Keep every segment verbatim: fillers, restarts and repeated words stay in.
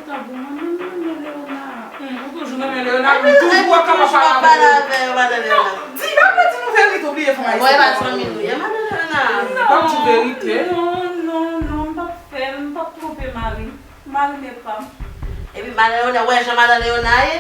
Tanbou, mwen menm renmen Léona. Hmm, ou toujou renmen Léona, ou toujou ap kapab pale avè l. Di, pa vle di nou verite, ou bliye fanm ayisyen pa pale. Mwen pa zanmi nou ye, madan Léona. Non, pa di verite. Non, non, non, m p ap fè l, m p ap twonpe mari m. Mari m e pa m. Epi madan Léona, ou wè jan madan Léona ye?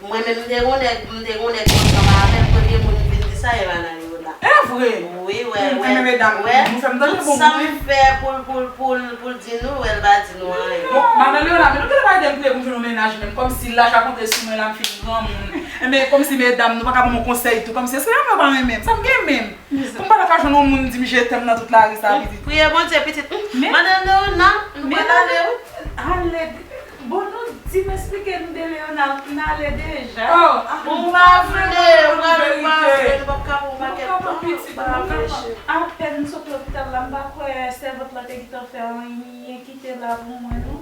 Mwen menm, m te gen yon nèg, m te gen yon nèg konn ansanm avè l, premye moun m vin di sa, e madan Léona. E vre? Wi, wè, wè. Enben medam, nou fè m tande bon moun wi. Tout sa m fè pou l, pou l, pou l, pou l di nou, wè, l pa di nou anyen. Bon, madan Léona, men nou genlè pa ede m priye pou m jwenn yon mennaj menm, kòmsi laj la konte sou mwen la, m fin granmoun. Enben, kòmsi medam, nou pa ka ban m yon konsèy tou, kòmsi èske medam yo pa renmen m? Sa m gen menm? Pou m pa ta ka jwenn yon moun di m je t'aime nan tout lari sa, pitit. Priye Bondye, pitit. Madan Léona, nou pral ale wi. Ale, bon, nou di m eksplike nou de Léona, n ale deja. Oh, ah, bon, ou pa vle, ou pa vle, ou pa vle, nou p ap ka pran yon pakèt tan, ou pa vle, cheri. Apèn m sot lopital la, m pa kwè sèvant lan te gentan fè anyen kite la pou mwen, non.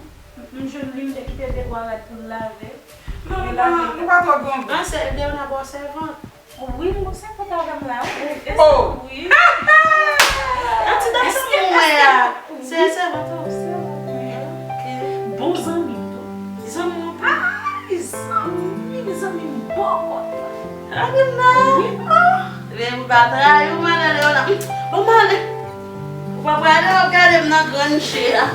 M jwenn li, m te kite de twa rad pou l lave. Non, nou pa, nou pa twò grangou. An, se Léona ba w sèvant. Wi, m gon sèvant avè m la, wi. Oh! Wi. Yon ti dam sa mwen wè a. Se sèvant ou? Sèvant mwen. Ok. Bon zanmi m tou. Zanmi w anpil? Ay, zanmi m, zanmi m bòkòt. Anpil la. Wi. Ah. Ebyen, m pa trayi w, madan Léona. Bon, m ale. Ou pa prale w ap gade m nan grann che a.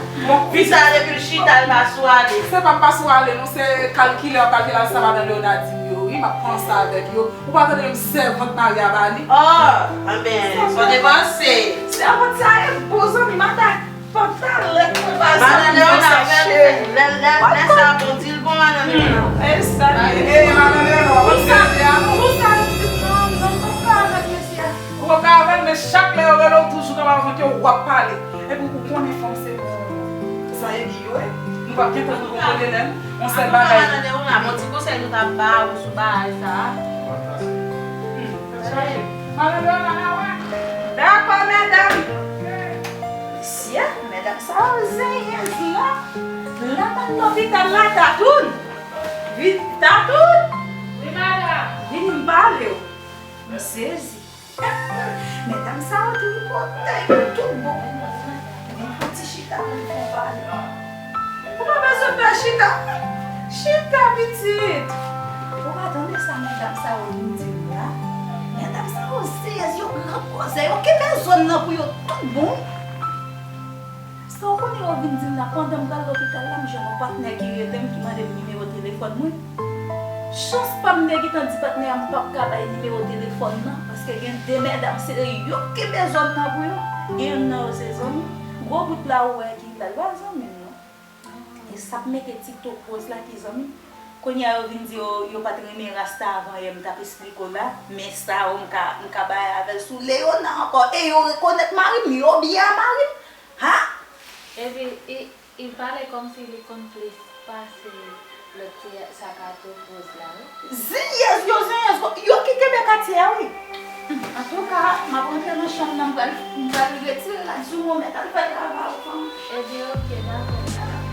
Fi sa depi l chita, l pa sou ale. Se pa m pa sou ale, non, se kalkilè w ap kalkile sa madan Léona di m yo, wi, m ap panse avèk yo. Ou pa tande m sèvant mari a ba li? Oh, enben, sa w te panse. Sèvant sa e bon zanmi m, ata pantalèt mwen pa zanmi m, sa cheri. Lè, lè, lè sa bon, di l bon, madan Léona. E sa, e madan Léona, w ap gade a, non. Pou sa, pou sa, non, non, m p ap ka avèk mesye a. Ou p ap ka avè l, men chak lè yo rele w, toujou kapab avè w, w ap pale. Epi ou konnen fanm se yon zanye li yo ye. Nou p ap gen tan pou nou konprann l. Yon sèl bagay. Antouka, madan Léona, bon ti konsèy nou t ap ba ou sou bagay sa a. Hmm, tèt chaje. Madan Léona, n a wè. Dakò, medam. Mesye, medam sa yo zenyèz la. L ap al lopital la, Tatoun. Vin, Tatoun. Wi, madan. Vin m pale w. M sezi. Medam sa yo tripotay yo tout bon. Men fon ti chita pou n fon pale. Ou pa bezwen pè chita. Chita, pitit. Ou pa tande sa medam sa yo vin di m la? Medam sa yo sezi, yo gran kozè, yo kenbe zòn nan pou yo tout bon. Sa w konnen yo vin di m la, pandan m pral lopital la, m jwenn yon patnè ki rele m, ki mande m nimewo telefòn mwen. Chans pa m, m te gentan di patnè a m p ap ka bay nimewo telefòn nan, paske gen de medam, se yo k kenbe zòn nan pou yo, e youn nan yo se zanmi m. Gwo bout la ou wè ki la, l pa zanmi m non. E sa k mete TikTok pòz la ki zanmi m. Kounye a yo vin di yo, yo pa t renmen rasta avan yè, m t ap esplike w la, men sa yo m ka, m ka bay avè l sou Léona ankò, e yo rekonèt mari m, yo byen a mari m. Ha? Epi, i, i pale kòmsi li konn plis pase lòt ki sa k ap tou poz la, wi. Zenyèz yo, zenyèz yo, yo ki kenbe katye a, wi. Antouka, m ap rantre nan chanm nan, m pral, m pral retire rad sou mwen, mèt al fè travay ou, fanmi. Ebyen, oke, dakò, madanm.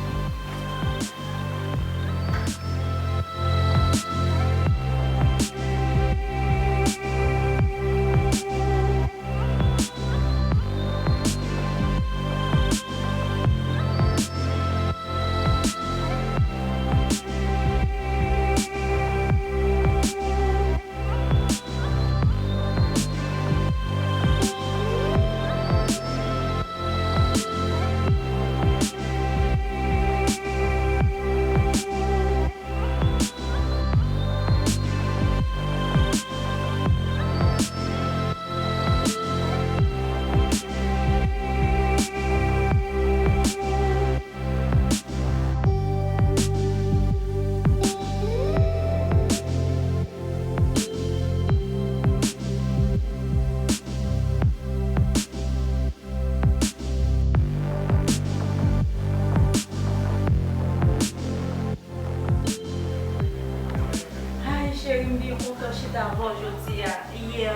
Ay, cheri, m byen kontan chita avè w jodi a. Yè,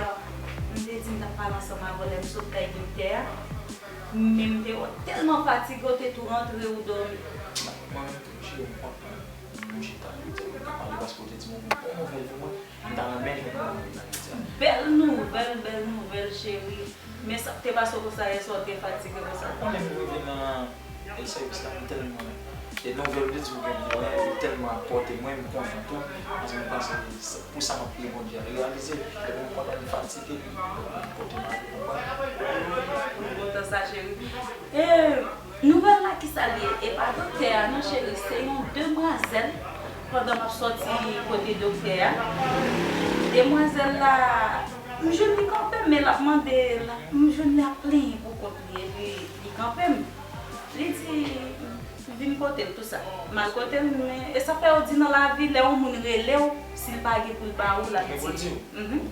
m te di m t ap pale ansanm avè w lè m sot kay doktè a. Men m te wè w tèlman fatige, w te tou rantre, ou dòmi. Mwen menm tou, cheri, m kontan. Nou chita, nou di nou ka pale paske w te di m yon bon nouvèl pou mwen. M ta renmen jwenn yon bon nouvèl jodi a. Bèl nouvèl, bèl nouvèl, cheri. Men sa k te pase w konsa yè swa, w te fatige konsa? Ou konnen m rive nan, e, sèvis la, m tèlman E nouvèl ou te di ou gen pou mwen, li tèlman ap pòte mwen, m kontan tou. Paske m panse se pou sa m ap priye Bondye a reyalize. Depi m kontan m fatige, li pote m ale, ou konprann? M kontan sa, cheri. E nouvèl la, ki sa l ye? E pa doktè a, non, cheri, se yon demwazèl. Pandan m ap sòti kote doktè a, demwazèl la, m jwenn li kanpe, men l ap mande, l ap, m jwenn li ap plenyen pou kont li, epi li kanpe m. Li di, vin kote l, tou sa. M al kote l, men e sa fè yo di nan lavi, lè yon moun rele w, si l pa gen pou l ba ou, l ap di. Mhm.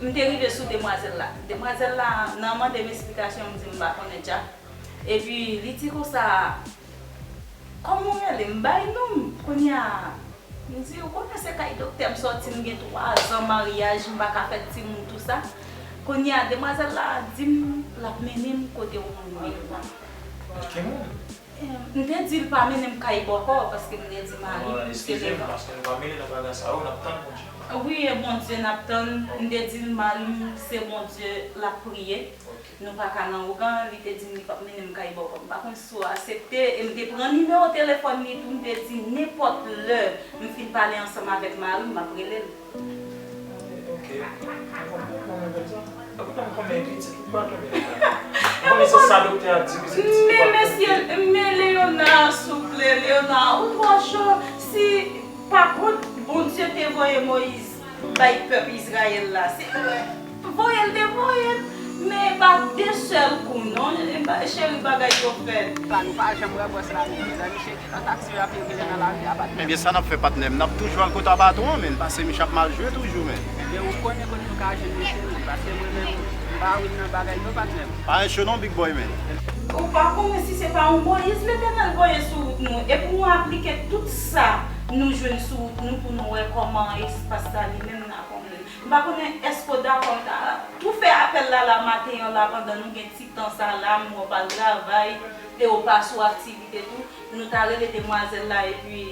M te rive sou demwazèl la. Demwazèl la, nan mande m esplikasyon, m di m pa konnen dja. Epi, li di konsa, kòman w rele? M bay non m. Kounye a, m di, ou konnen se kay doktè m sòti, m gen twa zan maryaj, m pa ka fè timoun, tou sa. Kounye a, demwazèl la di m l ap mennen m kote yon moun ye. Ki moun? Em, m te di l pa mennen m kay bòkò, paske m te di mari m se eskize m, paske nou pa mele nan bagay sa yo, n ap tann Bondye. Wi, e Bondye n ap tann. M te di l mari m se Bondye l ap priye. Ok. Nou pa ka nan ougan, li te di m li p ap mennen m kay bòkò. M pa konn si w aksepte, e m te pran nimewo telefòn li tou, m te di nenpòt lè m fin pale ansanm avèk mari m, m ap rele l. Ok. Mwen konprann, mwen konprann sa. Epoutan m konnen pitit ou pa tonbe nan bagay. M konnen se sa doktè a di, pitit ou pa tonbe. Men mesye, men Leona, souple, Leona, ou twò cho. Si pa kont Bondye te voye Moyiz bay pèp Izrayèl la, se voye l te voye l, men pa de sèl kou non, cheri, bagay yo fèt. La nou pa janm wè bòs la, mezanmi, cheri. Nan taksi yo ap vin nan lavi a, patnè m. Ebyen, sa n ap fè, patnè m? N ap toujou al kot a patwon an, men pase misye ap mal jwe toujou, men. Ebyen, ou konnen kote nou ka jwenn misye, men, paske mwen menm, m pa win nan bagay yo, patnè m. Pa gen cho non, big boy, men. Ou pa konnen si se pa yon Moyiz Letènèl voye sou wout nou, e pou nou aplike tout sa nou jwenn sou wout nou, pou nou wè kòman espas la li menm n ap anble. M pa konnen èske w dakò, m ta tou fè apèl la, la maten an la, pandan nou gen ti tan sa la, m wè w pa al travay, e w pa sou aktivite tou. Nou ta rele demwazèl la epi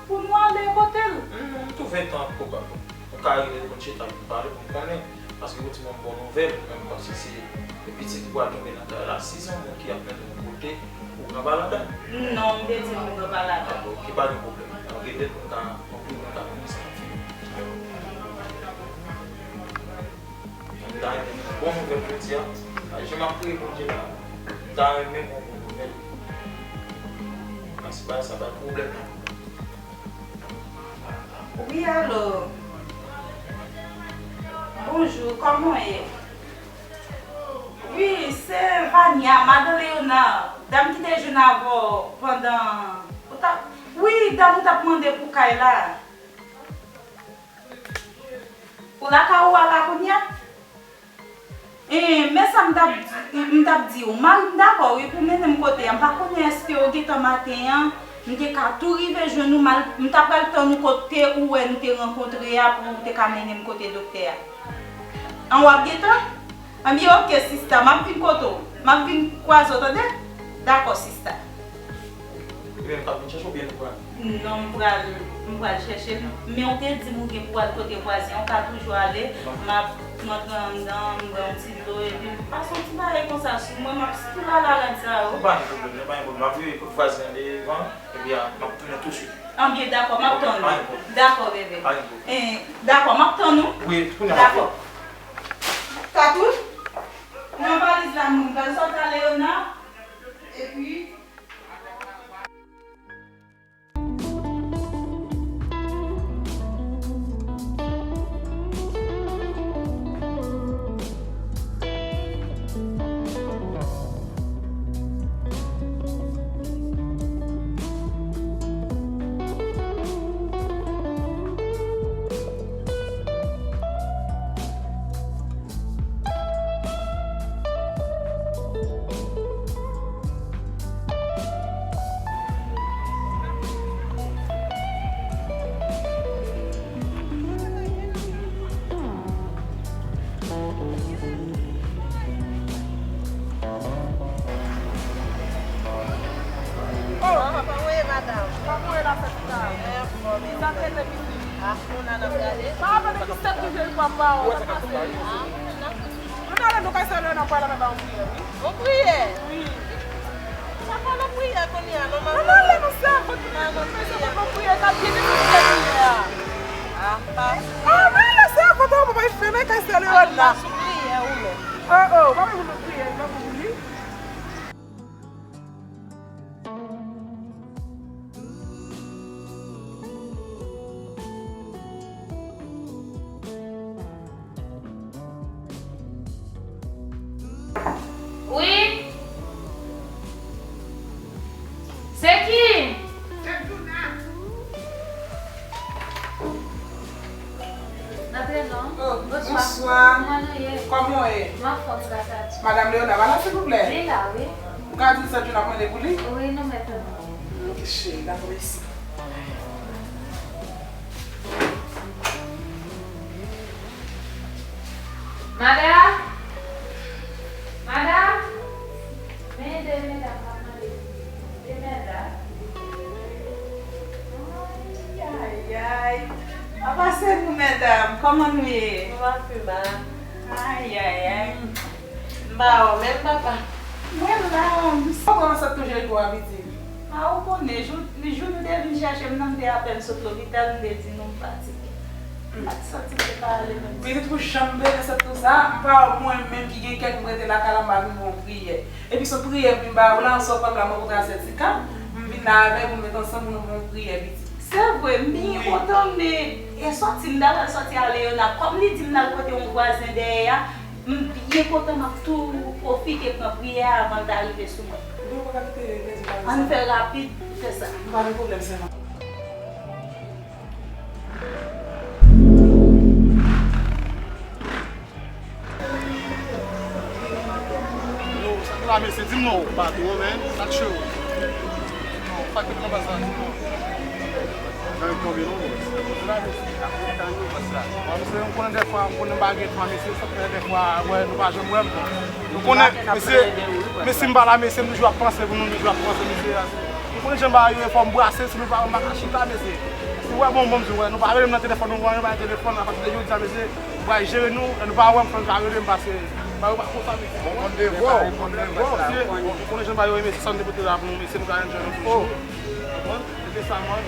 pou nou ale kote l. M, m twouve tan ap koupab. Nou ka rele l pou n chita pou n pale, pou n konnen. Paske ou di m yon bon nouvèl, men m panse se pitit ou pral tonbe nan kay la. Si se yon moun ki ap mennen w kote, ou pran pa ladann. Non, m te di l m pran pa ladann. Ah, bon, ok, pa gen pwoblèm. An rele l pou n ka, pou n ka konnen sa n ap fè. M ta renmen bon nouvèl jodi a. A, jan m ap priye Bondye la, m ta renmen bon, bon nouvèl. Paske bagay sa pa pwoblèm non. Wi, alo. Bonjou, kòman w ye? Wi, se Vania, madan Leona, dam ki te jwenn avè w pandan ou t ap, wi, dam ou t ap mande pou kay la. Ou lakay ou a la kounye a? Eh, men sa m t ap, m t ap di w, mari m dakò wi pou mennen m kote a. M pa konnen èske w gentan maten an, m te ka tou rive jwenn ou, m al, m ta pral tann ou kote ou wè nou te rankontre a pou w te ka mennen m kote doktè a. An w ap gentan? Anbyen, oke, sista, m ap vin kote w. M ap vin kwaze w, tande? Dakò, sista. Ou menm k ap vin chèche w oubyen nou pral? Non, m pral, m pral chèche l. Men w te di m ou gen pou w al kote vwazen an, w ka toujou ale. M ap, m antre anndan, m bwè yon ti dlo, epi m pase yon ti bagay konsa sou mwen, m ap sitou la la rad sa yo. Pa gen pwoblèm, non, pa gen pwoblèm. M ap rive kot vwazen an devan, epi a, m ap tounen touswit. Anbyen, dakò, m ap tann ou. Pa gen pwoblèm. Dakò, bebe. Pa gen pwoblèm. Eh, dakò, m ap tann ou. Wi, tounen. Dakò. Tatou, pran valiz la, m pral sòti a Leona, epi Oh, kòman w ye, madanm? Kòman w ye, la fèt la? Mwen anfòm, e ou menm? Sa k rete pitit? Ah, nou la, n ap gade. Pa raple ki sèt rive wi, papa, w ap pase. Ah, n ap Ann ale, nou kay sè Leona pou al la, men ba yon priyè, wi. Yon priyè? Wi. Sa k Nan priyè kounye a, non, manman? Manman, lè nou se avòt, nou bezwen konn priyè, ka byen di priyè a. Ah, pa sou priyè. Ah, men lè se avòt, ou pa fè men kay sè Leona. Sou priyè, ou menm. Oh, oh, pa pou nou priyè, pa pou li. Wi? Se ki? Se Djouna. Antre non. Oh, bonswa. Bonswa. Kòman nou ye? Kòman w ye? M anfòm, gras a Dye. Madam Leona pa la, silvouplè? Li la, wi. Ou ka di l sè Djouna ap mande pou li? Wi, nou mèt. Ok, cheri, dakò, mèsi. Madanm! Madanm! Men de medam k ap mande pou de medam. Ayayay! Apa se nou, medam? Kòman nou ye? Nou ap fè mal. Ayayay! M pa wè w menm, papa. Mwen la, m sa kòmanse ap tonje pou w a pitit. A, ou konnen, jou, jou nou te vin chèche m nan, m te apèn sot lopital, m te di nou m fatige. M pa t santi m te ka ale menm. Pitit ou janm bele sot tou sa, m pa wè mwen menm ki gen kè pou m rete lakay la, m pa vin ba w yon priyè. Epi se yon priyè m vin ba ou la, ansanm avè m la, mwen kontre a sètika, m vin la avè w pou nou met ansanm pou nou ba w yon priyè, pitit. Se vre, m byen kontan, men e sòti m ta pral sòti a Leona, kòm li di m l al kote yon vwazen dèyè a, m byen kontan, m ap tou pwofite pran priyè a avan l ta rive sou mwen. Bon, ou pa ka kite lèzòt la. Ann fè rapid, fè sa. Pa gen pwoblèm, sè mwen. Yo, sa k la, mesye? Di m non. Pa twò, men. Sa k cho? Non, pa t nan baz la, di m non. Jan yo tonbe non, bòs. Sa k la, mesye? Ap kontan nou, bòs la. Bon, mesye, m konnen dèfwa, m konnen m pa gen tan, mesye, sa k fè dèfwa, wè, nou pa janm wè m. Nou konnen, mesye, mesye, m pa la, mesye, m toujou ap panse pou nou, m toujou ap panse, mesye. Nou konnen jan bagay yo ye, fò m brase, si nou pa wè m, m pa ka chita, mesye. Si w wè bon, bon, m di w, wè, nou pa rele m nan telefòn, nou pa rele m nan telefòn, apati de jodi a, mesye. Ou pral jere nou, lè nou pa wè m, fò nou ka rele m, paske bagay yo pa konsa, mesye. Bon, konn devwa w, konn devwa w, mesye. Bon, ou konnen jan bagay yo ye, mesye, sa nou te pote la pou nou, mesye, nou ka enjoy nou toujou. Konprann? Se te sa, man.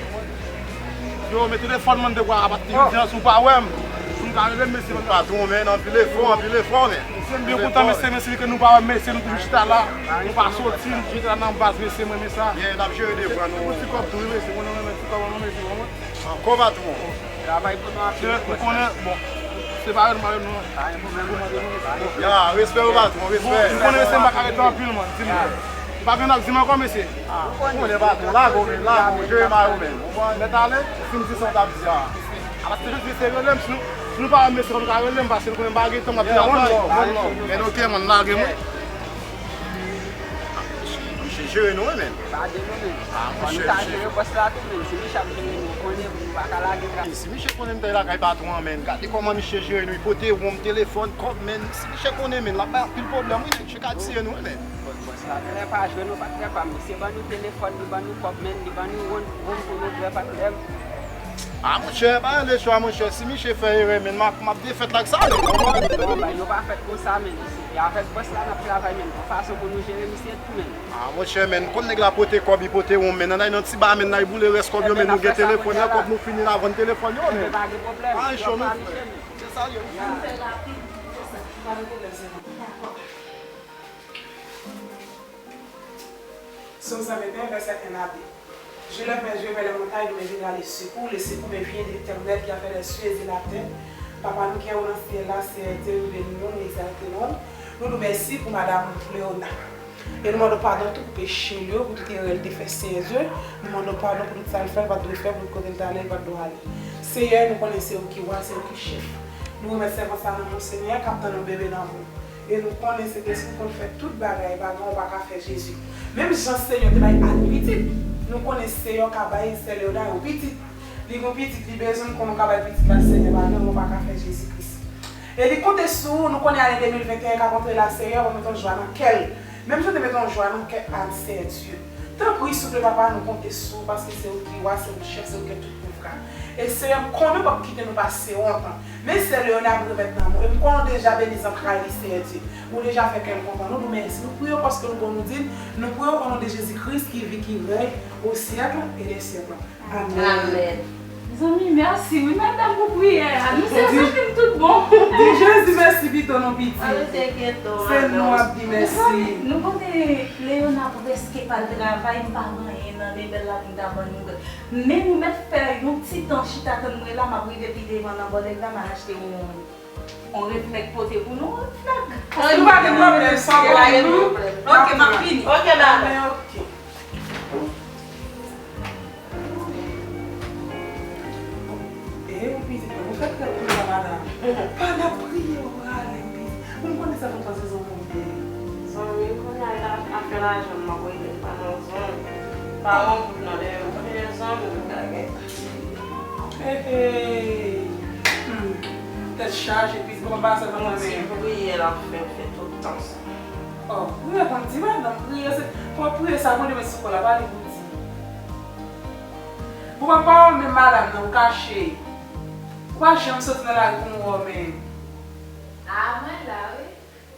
Yo, men telefòn, man, devwa, apati de jodi a, si w pa wè m, si w ka rele m, mesye, man. Patwon, men, anpil efò, anpil efò, men. Mesye, m byen kontan, mesye, mesye, ke nou pa wè m, mesye, nou toujou chita la. Nou pa soti, nou toujou chita la nan baz, mesye, m renmen sa. Byen, n ap jere devwa nou. Se pou ti kòb tou, wi, mesye, mwen, mwen renmen ti kòb, mwen, mesye, mwen. Ankò, patwon. Travay pou nou anpil. Mesye, nou konnen, bon, se pa yo, nou pa yo, non. Pa gen pwoblèm, patwon. Ya, respè yo, patwon, respè. Bon, nou konnen se m pa ka rete anpil, man, di m. Ou pa gen n ap di m ankò, mesye? Ah, ou konnen, patwon, lage w, men, lage w, jere may ou, men. Ou konprann? Mèt ale, fin di sa w t ap di a. Apa se jodi se rele m, si nou, si nou pa wè m, mesye, fò nou ka rele m, paske nou konnen m pa gen tan, m ap di la, one love, one love. Men ok, man, lage m, wi. Misye jere nou, wi, men. Pa de nou, men. Ah, fò nou ka jere bòs la tou, men. Se misye ap jere nou, ou konnen, nou pa ka lage travay. Si misye konnen m te lakay patwon an, men, gade kòman misye jere nou, li pote wonm, telefòn, kòb, men. Si misye konnen, men, l ap bay anpil pwoblèm, wi, men. Misye ka tiye nou, wi, men. Bòs la, trè pa jwe nou, pa trè pa. Misye ban nou telefòn, li ban nou kòb, men, li ban nou wonm, wonm pou nou bwè, pa trè. Ah, monchè, pa rele swa, monchè. Si misye fè erè, men, m ap, m ap defèt la ak sa, men. Non, bagay yo pa fèt konsa, men. E avèk bòs la n ap travay, men. Gon fason pou nou jere misye tou, men. Ah, monchè, men, konn nèg la pote kòb, li pote wonm, men, nan, nan ti ba, men, nan, li boule rès kòb yo, men, nou gen telefòn nan, kòb nou fini la, vann telefòn yo, men. Pa gen pwoblèm. Ah, cho nou. Se sa l ye. Ann fè rapid. Pa gen pwoblèm, se bon. Sòm san venteyen, vèsè en a de. Je lève mes yeux vers les montagnes, d'où me viendra le secours. Le secours me vient de l'Éternel qui a fait les cieux et la terre. Papa nou ki anwo nan syèl la, Seyè Dye, nou beni w, nou egzalte non w. Nou di w mèsi pou madanm Leona. E nou mande w padon tout peche l yo, pou tout erè l te fè, Seyè Dye. Nou mande w padon pou tout sa l fè, l pa t dwe fè, pou tout kote l t ale, l pa t dwe ale. Seyè, nou konnen se ou ki wa, se ou ki chèf. Nou remèt sèvant sa nan men w, Senyè, k ap tann yon bebe nan men w. E nou konnen se Kris ki konn fè tout bagay, pa gen w pa ka fè, Jezi. Menm jan Senyè te bay Ann pitit, nou konnen Senyè ka bay sè Leona yon pitit. Li gen yon pitit, li bezwen, m konnen w ka bay pitit la, Senyè, pa gen w pa ka fè, Jezi Kris. E li konte sou ou, nou konnen ane de mil venteyen k ap antre la, Senyè, w ap mete yon jwa nan kè l. Menm jan w te mete yon jwa nan kè Ann, Seyè Dye. Tanpri, souple, Papa, nou konte sou ou, paske se ou ki wa, se ou ki chèf, se ou ki gen tout pouvwa. E Seyè, m konnen w p ap kite nou pase wont. Men sè Leona, m remèt nan men w. E m konnen w deja beni zantray li, Seyè Dye. Ou deja fè kè l kontan. Nou di w mèsi. Nou priye w paske nou bon, nou di l. Nou priye w o non de Jezi Kris ki viv, ki rèy o syèk e dè syèk. Amèn. Amèn. Mezanmi, mèsi wi, madanm, pou priyè a. Nou se zanmi m tout bon. Di Jezi mèsi pito non, pitit. Se nou ap di mèsi. Mezanmi, nou konnen Leona prèske pa t travay, m pa gen anyen nan men bèl la pou m ta ban nou. Men nou mèt fè yon ti tan chita tann mwen la, m ap rive pi devan nan bòdèg la, m al achte yon, yon reflèk pote pou nou, yon reflèk. Paske nou pa gen pwoblèm, sa w konnen nou. Ok, m ap vini. Ok, madanm. Ok. E, pitit mwen, ou fè trè pou sa, madanm. Pa n ap priye, ou rale, pitit. Ou m konnen sa fè w panse zanmi w ye. Zanmi, kounye a, afè lajan m ap regle, pa nan zanmi. Pa yon goud nan dèyè m, kounye a zanmi m ka gen. Hey, hey. Hmm. Tèt chaje, pitit, kòman bagay sa nan men? Ti priyè l ap fè, fè tout tan sa. Oh, ou gentan di madanm priye, se, fò priye sa, Bondye met sou kò l, pa li pou di. Pou papa w menm, madanm nan, ou kache. Ou pa janm soti nan lari pou nou wè w menm. A, mwen la, wi.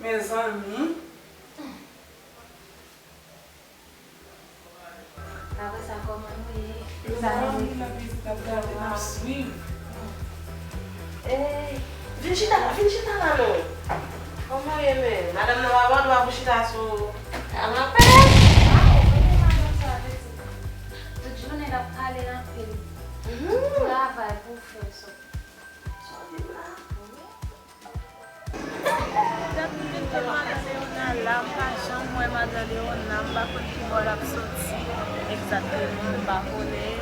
Mezanmi. Apre sa, kòman nou ye? Sa nou ye? N ap gade, n ap swiv. Ey, vin chita la, vin chita la non. Kòman w ye menm? Madanm nan pa ba w dwa pou chita sou kanapè? Ah, ou konnen madanm sa vle di. Tout jounen l ap pale anpil. Mhm. Travay pou fè sòt. Sòt la. Wi. Dat m vin jwenn madan Leona la, m pa janm wè madan Leona, m pa konn ki bò l ap soti egzakteman, m pa konnen.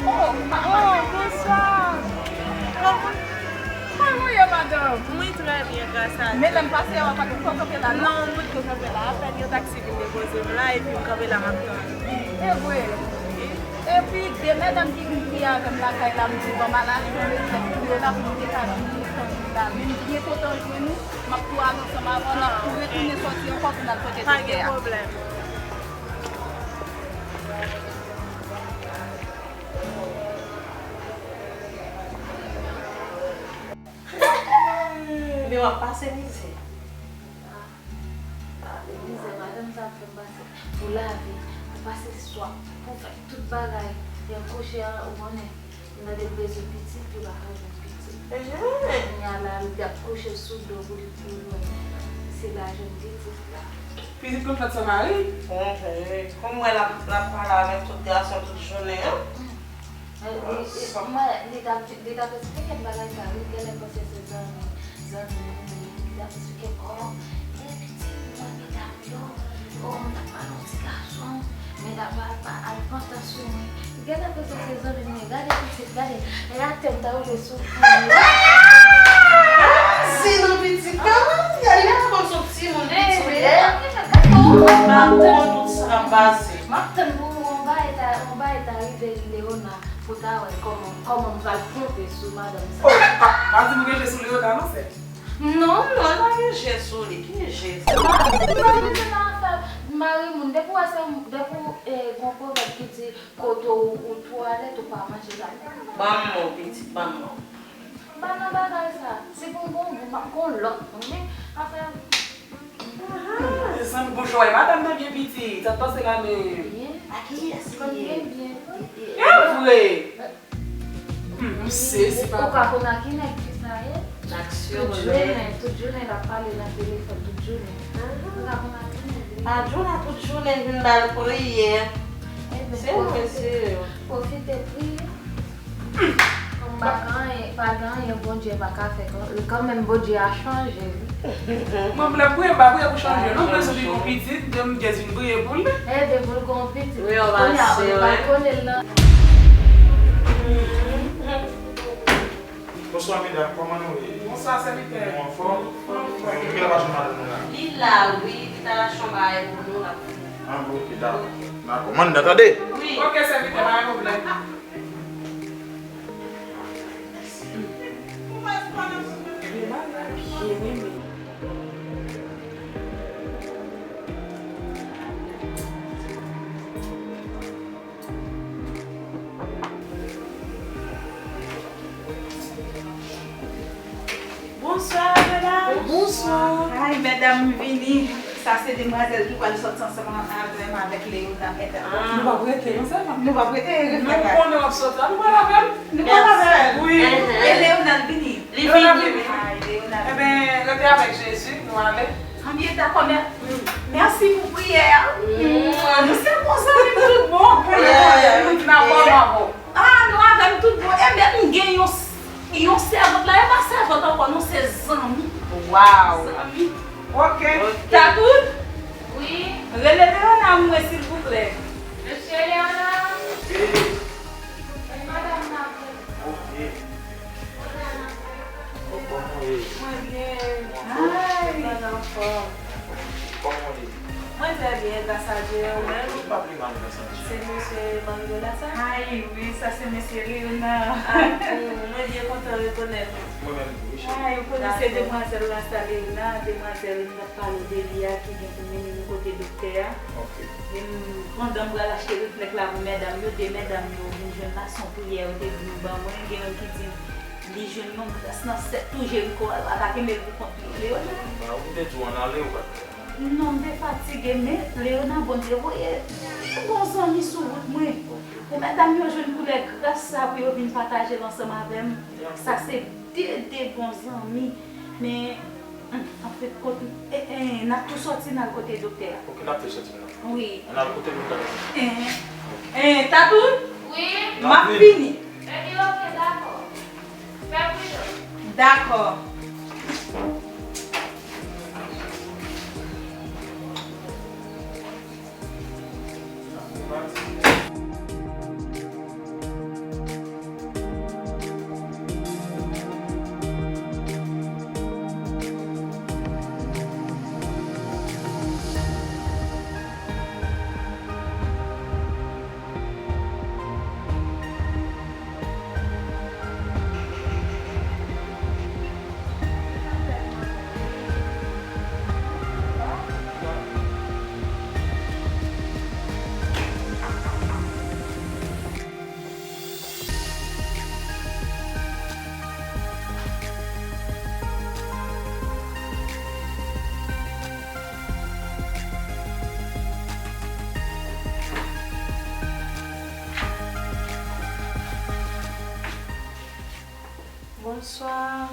Oh, oh, bonswa. Kòman, kòman w ye, madanm? Mwen trè byen, gras a Dye. Men lè m pase a, w pa t ko kanpe la, non? Non, mwen t ko kanpe la. Apèn yon taksi vin depoze m la, epi m kanpe la, m ap tann. E vre. Epi, de medam ki vin priye avè m lakay la, m di, "Bon, m al achte yon reflèk pou yo la, pou m te ka vini tann yo la." Men m byen kontan jwenn ou, m ap tou ale ansanm avè w, n ap tou retounen sòti ankò pou n al pote doktè a. Pa gen pwoblèm. Men w ap pase mizè. Ah, ah, men mizè madanm sa ap fè m pase pou lavi, pou pase swaf, pou fè tout bagay. Lè m kouche a, ou konnen, m tande l bezwen pitit, li pa ka jwenn pitit. Kounye a la, l ap kouche sou do pou li, pou l wè si l a jwenn pitit la. Pitit konn fèt san mari? Kòm m wè l ap, l ap pale avèk tout gason tout jounen an. Eh, li, li, mwen, li t ap, li t ap esplike m bagay sa, wi, genlè m panse se zanmi, zanmi m li ye, li t ap esplike m, oh, eh, pitit, mwen, medam yo, oh, m t ap pale yon ti gason, men l ap al, al pantan sou mwen. Genlè m panse se zanmi m li ye, gade pitit, gade, e atè m ta woule sou kou li. Zi nan pitit, ah, gade, gade kòm se yon timoun pitit li ye. M ap tann tout sa k ap pase. M ap tann pou yon bagay ta, yon bagay ta rive Leona. Pou ta wè kòman, kòman m pral ponpe sou madanm sa. Oh, pa, pa di m gen je sou Leona non, sè. Non, non, l pa gen je sou li. Ki je sa? M pa, m pa rete nan afè mari moun. Depi w wè se, depi w, eh, gon pwovèb ki di kote w, ou twalèt, ou pa manje la. Ban m non, pitit, ban m non. M pa nan bagay sa. Si pou m gon gout, m ap gon lòt moun. Men afè Mezanmi, bonjou, wè madanm nan byen pitit, sa t pase la menm? Byen. A kiyès li ye? Konn byen, byen. E vre? Hmm, m sezi, papa. Ou pa konn a ki nèg fi sa ye? Tout jounen, tout jounen l ap pale nan telefòn, tout jounen. Ou pa konn a ki nèg li ye? A Djona tout jounen l vin ba l priyè. Se mwen, se yo. Pwofite priye. Kòm pa gen anyen, pa gen anyen Bondye pa ka fè, kan-, kanmenm Bondye a chanje, wi. Mwen, m lè priye, m pa priye pou chanje, non, m bezwen li gon pitit, de m gen vin priye pou li. E, de pou l gon pitit. Kounye a, ou pa konnen l nan. Bonswa, medam, kòman nou ye? Bonswa, sèvitè. Nou anfòm? Nou anfòm. Ki la pa janm madanm nou la? Li la, wi, li ta achte yon bagay pou nou, l ap vini. Ah, bon, ok, dakò. Dakò. Manda, tande? Wi. Ok, sèvitè, pa gen pwoblèm. Mèsi. Ou pa di pa nan sou mwen. Li mal la. Ay, medam, m vini. Sa se demwazèl ki pral sòti ansanm avè m, avèk Leona, medam. Nou p ap rete, non, sèlman. Nou p ap rete, men ou konnen w ap sòti la, nou pral avè l. Nou pral avè l. Wi. E Leona, l vini? Li vini. Ay, Leona. Enben, rete avèk Jezi, nou ale. Anbyen, dakò, mè-, mèsi pou priyè a. Nou se bon zanmi m tout bon. N ap bon, n ap bon. Ah, nou avè m tout bon. Enben, m gen yon, yon sèvant la, e pa sèvant ankò, non, se zanmi. Waw. Zanmi. Ok. Tatout? Wi. Rele Leona pou mwen, silvouplè. Mesye Leona. Ok. Madanm nan. Ok. Kòman w ye? Mwen byen. Ay. Mwen anfòm. Kòman w ye? Mwen trè byen, gras a Dye, ou menm? Ou pa pi mal, gras a Dye. Se mesye Mario la sa? Ay, wi, sa se mesye Leona. Ah, mwen byen kontan rekonèt ou. Mwen menm tou, wi, cheri. Ay, ou konnen se demwazèl la sa, Leona, demwazèl m t ap pale w de li a ki gen pou mennen nou kote doktè a. Ok. E m, pandan m pral achte reflèk la pou medam yo, de medam yo vin jwenn la, se yon priyè yo te di nou ban mwen, gen youn ki di li jwenn yon gras nan sèt tou, Jeriko a pa kenbe l pou kont li, Leona. Ba, ou te di w ann ale, ou pa t fè. Non, m te fatige, men Leona, Bondye voye de bon zanmi sou wout mwen. Pou medam yo jwenn koulè gras sa, pou yo vin pataje l ansanm avè m. Sa se de, de bon zanmi. Men, hmm, an fen de kont, e, e, n ap tou sòti n al kote doktè a. Ok, n ap tou sòti, non? Wi. Ann al kote moun nan. Eh, eh, Tatou? Wi. M ap vini. Epi, ok, dakò. Fè pridan. Dakò. Bonswa.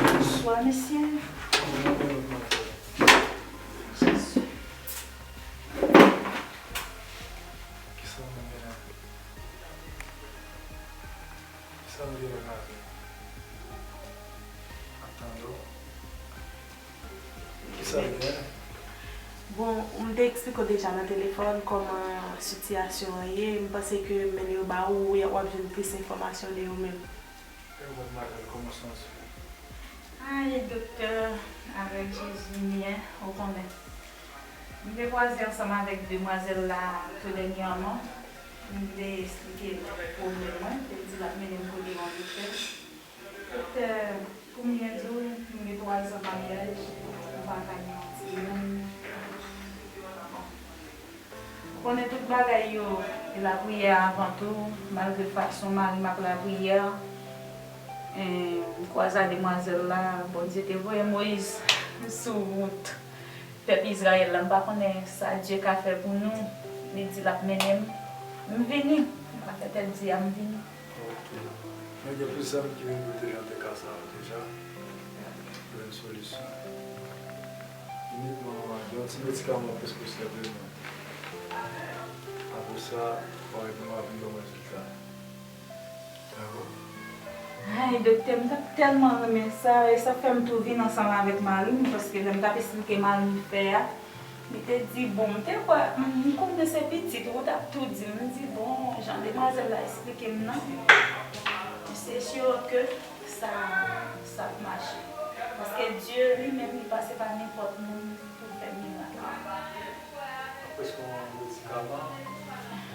Bonswa, mesye. Jezi. Kisa nou gen la? Kisa nou gen la? Ap tande w. Kisa l gen? Bon, m te eksplike w deja nan telefòn kòman sitiyasyon an ye. M panse ke men yo ba ou, w ap jwenn plis enfòmasyon de yo menm. E w konn madanm kòman santi w? Ay, doktè, avèk Jezi m byen, ou konnen. M te kwaze ansanm avèk demwazèl la tou dènyèman. M te esplike l pwoblèm mwen, te di l ap mennen m kote yon doktè. Doktè, pou m byen di w, m gen twa zan maryaj, m pa ka gen yon timoun. Ou konnen tout bagay yo, e lapriyè avan tou, malgre fason mari m ap lapriyè, e, m kwaze a demwazèl la, Bondye te voye Moyiz sou wout pèp Izrayèl la, m pa konnen sa Dye ka fè pou nou. Li di l ap mennen m. M vini. M pa fè tèt di a, m vini. Ok. Men gen plizyè moun ki vin pou te jante ka sa yo deja. Jwenn solisyon. Inikman gen yon ti medikaman preskri sèlman. Apre sa, w a vin, w a vin ban mwen rezilta. Ay, doktè, m t ap tèlman renmen sa, e sa fè m tou vin ansanm avèk mari m, paske lè m t ap esplike mari m fè a, li te di, bon, m te kwè, m, m konnen se pitit ou, ou t ap tou di m, m di, bon, jan demwazèl la esplike m nan, se si ke sa, sa ap mache. Paske Dye li menm, li pase pa nenpòt moun pou fè mirak. Apre se yon medikaman,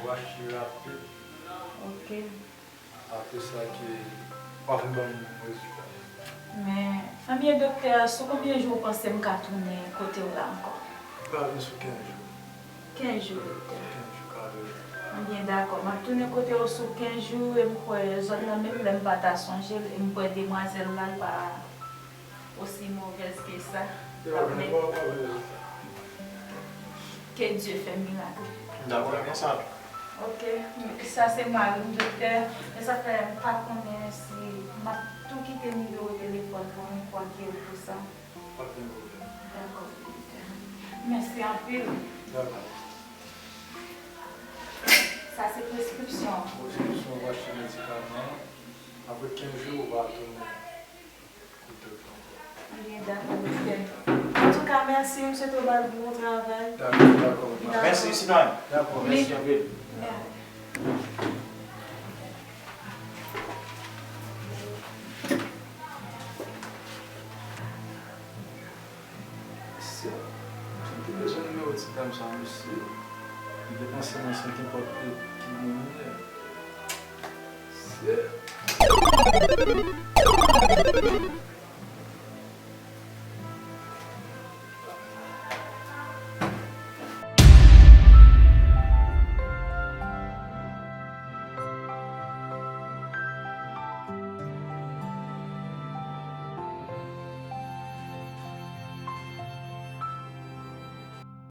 w achte rapid. Ok. Apre sa ke w a vin ban m rezilta. Men, ebyen, doktè, sou konbyen jou w panse m ka tounen kote w la ankò? M ka vin sou kenz jou. Kenz jou, doktè. Kenz jou ka vini. Byen dakò. M ap tounen kote w sou kenz jou e m kwè zòn nan menm lè m pa ta sonje l e m kwè demwazèl la l pa osi movèz ke sa. L ap men. Ke Dye fè mirak. Dakò, konsa. Ok, sa se mari m, doktè. Men sa fè m pa konnen si m ap tou kite nimewo telefòn mwen, kwake ou pou sa. Pa gen pwoblèm. Dakò, doktè. Mèsi anpil. Dakò. Sa se preskripsyon. Preskripsyon pou achte medikaman. Apre kenz jou, ou va tounen kote w te ankò. Byen, dakò, doktè. Antouka, mèsi. M swete w ba l bon travay. Dakò, dakò. Dakò. Mèsi, Sinòy. Dakò. Mèsi anpil. Dakò. Sè, m te bezwen nimewo ti dam sa, mesye. Li te panse mwen se nenpòt ki moun li ye. Sè.